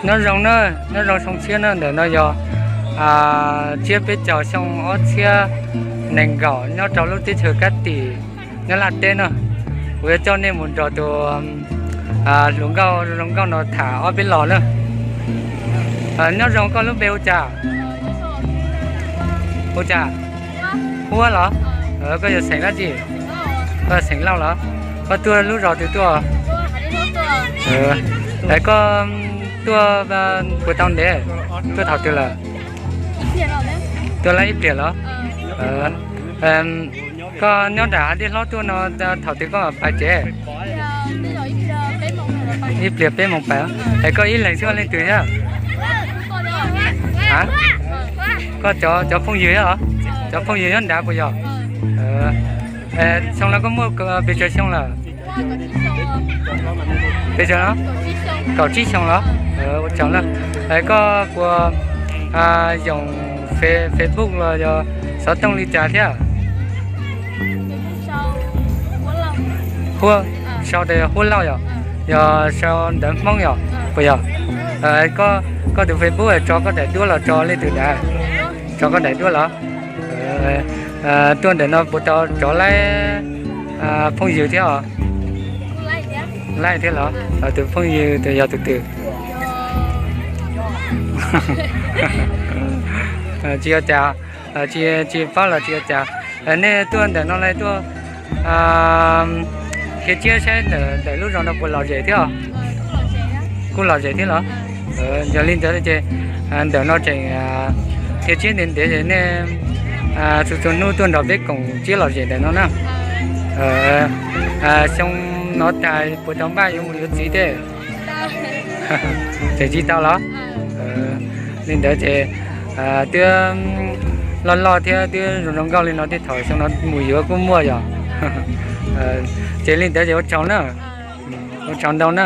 Nyob zoo na, nyob zoo xyoo tshiab na, ntawm no yog tshiab peb caug xyoo ob txhiab nees nkaum nyob rau lub teb chaws Kab Tim, nyob Laj teb na. Kuv yuav coj nej mus nrog tus hluas nkauj zoo nkauj no tham ob peb los na. Nyob zoo, koj lub npe hu cas? Hu cas? Huab los? Koj yog xeem dab tsi? Koj xeem Lauj los? Koj tuaj lub zos twg tuaj? Koj tuaj puas tau ntev? Tuaj thaum twg lawm? Tuaj lawm ib pliag los? Koj nyob nram hav dej hlob tuaj no thaum twg koj pais tsev? Ib pliag peb moos pais. Es koj ib leeg xwb, leej twg thiab? Koj cov phooj ywg thiab os? Cov phooj ywg nyob nrad puas yog? Xyoo no koj muaj pes tsawg xyoo lawm? Pes tsawg no? Kaum tsib xyoo los? Ua tsaug na. Koj puas yoom Facebook los yog xov tooj li cas thiab? Huab, sau tias Huab Lauj yom? Yog sau ntawv Hmoob yom? Puas yog? Koj tus Facebook tso koj daim duab los tso leej twg daim? Tso koj daim duab los? Tuaj ntawm no puas tau rov laib phooj ywg thiab os? Laib thiab los? Tus phooj ywg tus yog tus twg? Tsis ua cas, tsis pab los tsis ua cas. Nej tuaj ntawm no lawm tuaj dhia tsiab saib ntawm lub zos no puas lom zem thiab os? Kuj lom zem thiab los? Yog li ntawd ces ntawm no tseem dhia tsiab ntev ntev ces nej txhua txhua hnub tuaj nrog peb koom tsiab lom zem ntawm no na. Xyoo no tag puas tau npaj yuav mus yuav txiv thiab? Tseem tsis tau los? Li ntawd ces twb loj loj thiab twb zoo zoo nkauj li no tej thaum xyoo no mus yuav kuj muaj yom? Ces li ntawd ces ua tsaug na. Ua tsaug ntau na.